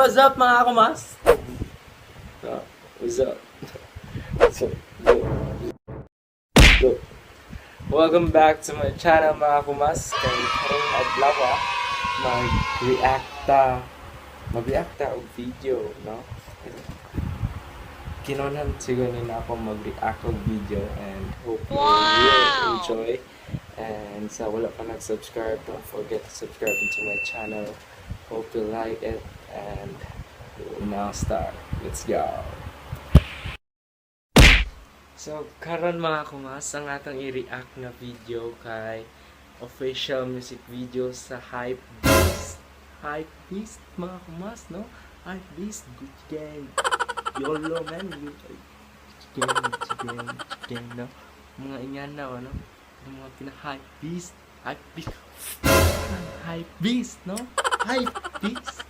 What's up, mga kumas? What's up? So, go. Go. Welcome back to my channel, mga kumas. Kay karong adlaw, mag-reacta og video, no? Kinonhan siguro ni na ako mag-react og video and hope you will enjoy. And sa wala pa nag-subscribe, don't forget to subscribe into my channel. Hope you like it and we will now start. Let's go! So, karon, mga kumas, ang atong i-react na video kay official music video sa Hype Beast. Hype Beast, mga kumas, no? Hype Beast, Gucci Gang. YOLO, man. Gucci Gang, Gucci Gang, Gucci Gang, no? Mga ingana, ano? Yung mga pina-Hype Beast. Hype Beast. Hype Beast, no? Hype Beast.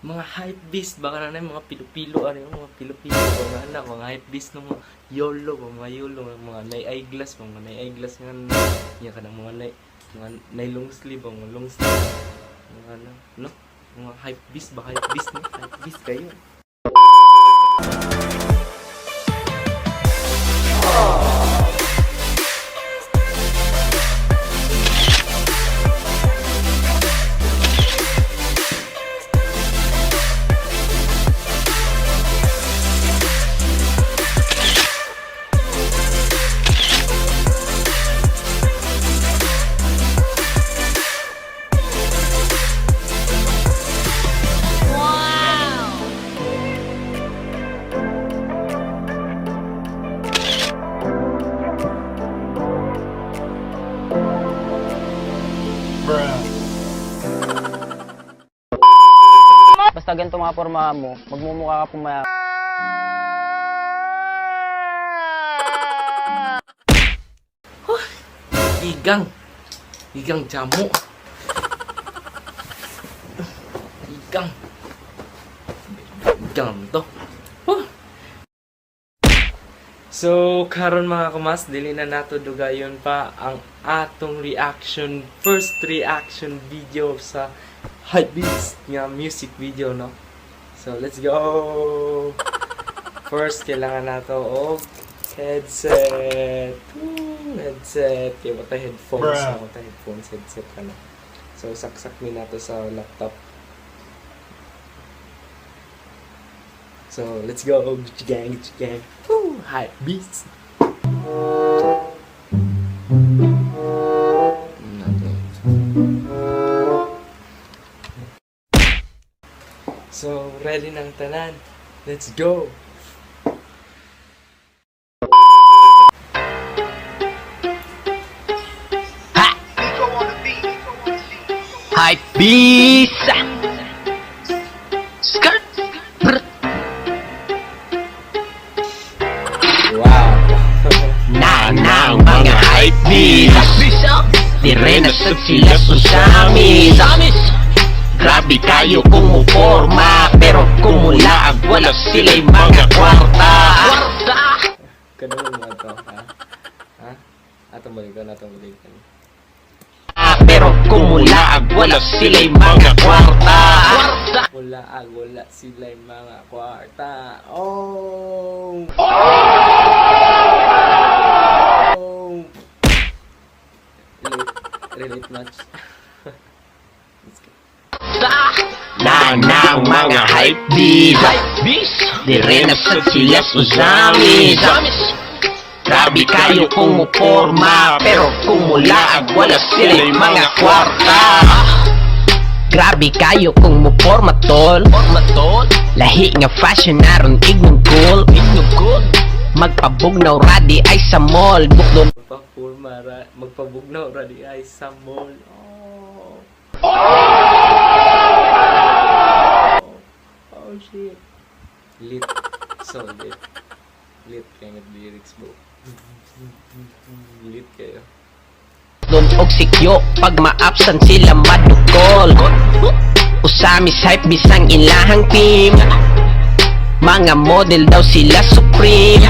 Mga hype beast baka na na mga pilo-pilo, ano yung mga pilo-pilo ba nga na mga hype beast, no? Mga YOLO ba, mga YOLO, mga nay eyeglass, mga nay eyeglass nga na yan kanang mga nay long sleeve ba, mga long sleeve, mga ano, no? Mga hype beast ba, hype beast, no? Hype beast kayo. Basta ganito mga pormahan mo, magmumukha ka pumaya. Igang igang jamo, igang igang to. Huh. So, karon, mga kumas, dili na nato dugayon pa ang atong reaction, first reaction video sa Hypebeast nga music video, no? So, let's go! First, kailangan nato og headset. Woo, headset. Kaya wala headphones. Bruh. Wala headphones, headset ka na. So, saksak mi nato sa laptop. So, let's go. Gucci gang, Gucci gang. Woo, hype beast. So, ready ng tanan. Let's go! Hype beast! Skirt! Brr. Wow! Na na mga hype beast! Dire na sad sila susamis. Grabe kayo kung muporma, pero kung mulaag wala sila'y mga kwarta. Kanang mga to, ha? Ha? Atong balikan, atong balikan. Pero kung mulaag wala sila'y mga kwarta. Wala, ah, wala sila yung mga kwarta. Oh! Oh! Relate, relate much. Let's go. Na na mga hype beast! Dire na sad sila susamis. Grabe kayo kung muporma, pero kung mulaag wala sila'y mga kwarta. Grabe kayo kung muporma, tol. Lahi nga fashion aron ignon cool. Magpabugnaw radi ay sa mall. Bukdon Magpapurma, ra, magpabugnaw, ra di ay sa mall. Oh! Oh shit. Lit. So lit. Lit kayo ng lyrics, bro. Lit kayo. Doon og sikyo pag ma-absent sila madukol. Usamis hype bisang ilahang team. Mga model daw sila supreme.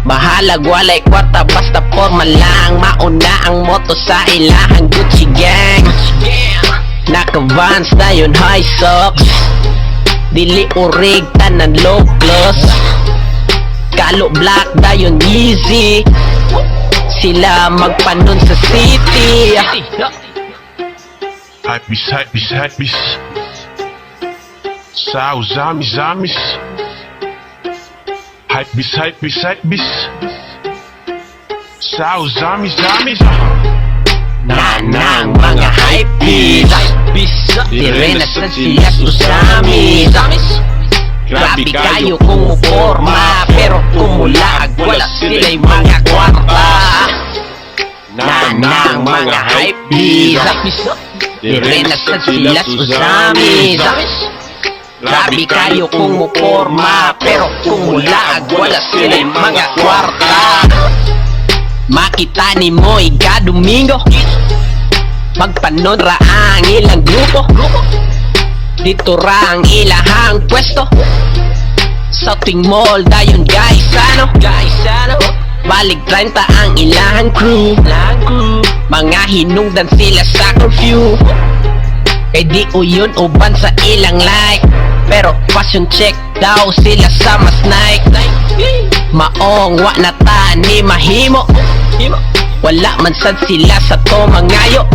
Bahalag walay kwarta, basta forma lang. Mauna ang moto sa ilahang Gucci gang. Na Naka-Vans dayon high socks. Dili urig, tanan low class. Kalo black dayon Yeezy. Sila magpanon sa city. Hypebeast, hypebeast, hypebeast. Sa Ozamis, Zamis. Hypebeast, hypebeast, hypebeast. Sa Ozamis, Zamis. Nanang mga hypebeast. Dire na sad sila Ozamis. Grabe kayo kung muporma, pero kung mulaag, wala sila'y mga kwarta. Nanang mga hypebeast. Dire na sad sila Ozamis. Grabe kayo kung muporma, pero kung mulaag, wala sila'y mga kwarta. Makita ni mo iga Domingo, magpanon ra ang ilang grupo. Dito ra ang ilahang pwesto sa tuwing mall dayon guys ano. Balik 30 ang ilahang crew. Mga hinungdan sila sa curfew. Kay di uyon uban sa ilang like, pero fashion check daw sila sa mas Nike. Maong wa na ta ni mahimo. Wala man sad sila sa to mangayo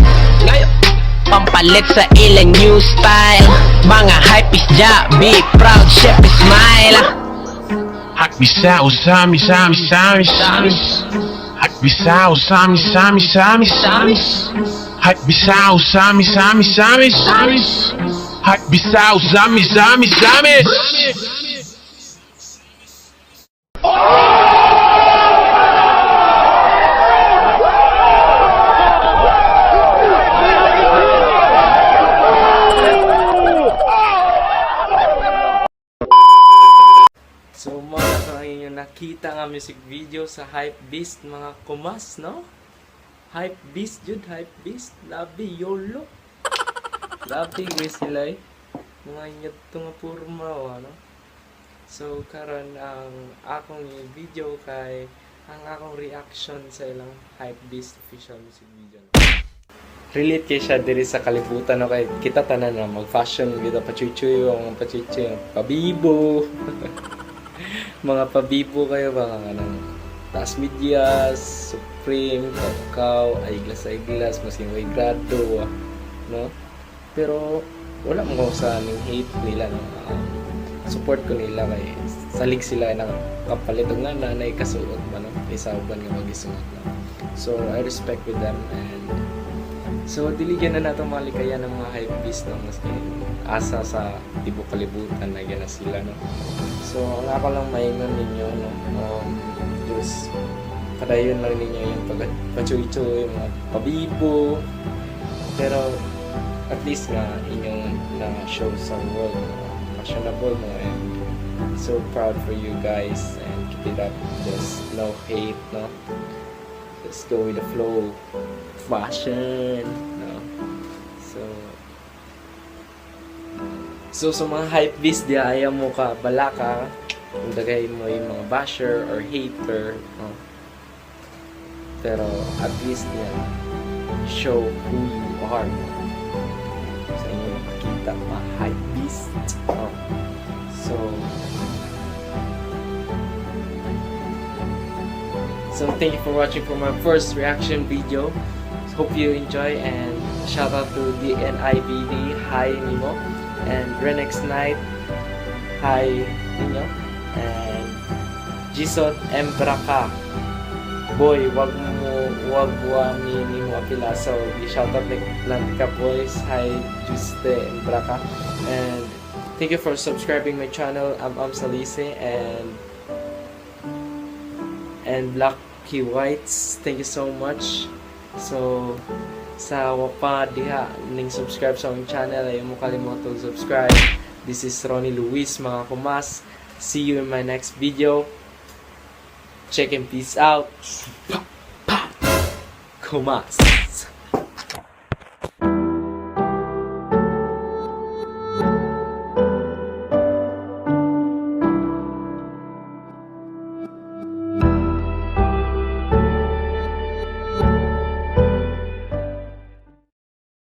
pampalit sa ilang new style. Mga hypebeast dya, be proud, chef smile. Hypebeast, sa Ozamis, Zamis, Zamis. Hypebeast, sa Ozamis, Zamis, Zamis. Hypebeast, sa Ozamis, Zamis, Zamis. Hypebeast, sa Ozamis, Zamis, Zamis. So mao na to ang inyong nakita nga music video sa Hype Beast, mga kumas, no? Hype Beast jud, Hype Beast, labi YOLO. Labi guys sila eh. Mga inyot to nga porma o ano. So karon ang akong video kay ang akong reaction sa ilang Hype Beast official music video. Relate kay siya diri sa kalibutan, no, kay kita tanan na mag fashion kita, pachuchuy ang pachuchuy, pabibo, mga pabibo kayo ba nga ng taas medyas, Supreme, Kakao, Aiglas Aiglas, masing way grado, no? Pero wala mo ko sa ning hate nila, no? Support ko nila kay salig sila na kapalit og nga nanay kasuot ba, no? Isa uban nga magisuot, no? So I respect with them and so dili gyud na nato malikayan ng mga hype beast, no, maski asa sa tibok kalibutan na na sila, no? So ang ako lang maingon ninyo, no, just padayon lang ninyo yung pag pachuy-chuy, mga pabibo, pero at least nga inyong na show sa world, no? Fashionable mo and so proud for you guys and keep it up. Just no hate, no? Just go with the flow, fashion, no? So sa mga hype beast diya, ayaw mo ka balaka kung dagay mo yung mga basher or hater, no? Pero at least yan show who you are, no? Sa inyo makakita mga hype beast, no? So thank you for watching for my first reaction video. Hope you enjoy and shout out to DNIBD, hi nimo, and Renex Knight, hi ninyo, and Jisot Embraka. Boy, wag mo wag wa ni nimo apila. So, shout out like Lantika Boys, hi Juste Embraka. And thank you for subscribing my channel. I'm Am Salise and Lucky Whites. Thank you so much. So, sa wa pa diha ning subscribe sa akong channel, ayaw mo kalimot og subscribe. This is Ronnie Luis, mga kumas. See you in my next video. Check and peace out. Pa, pa. Kumas.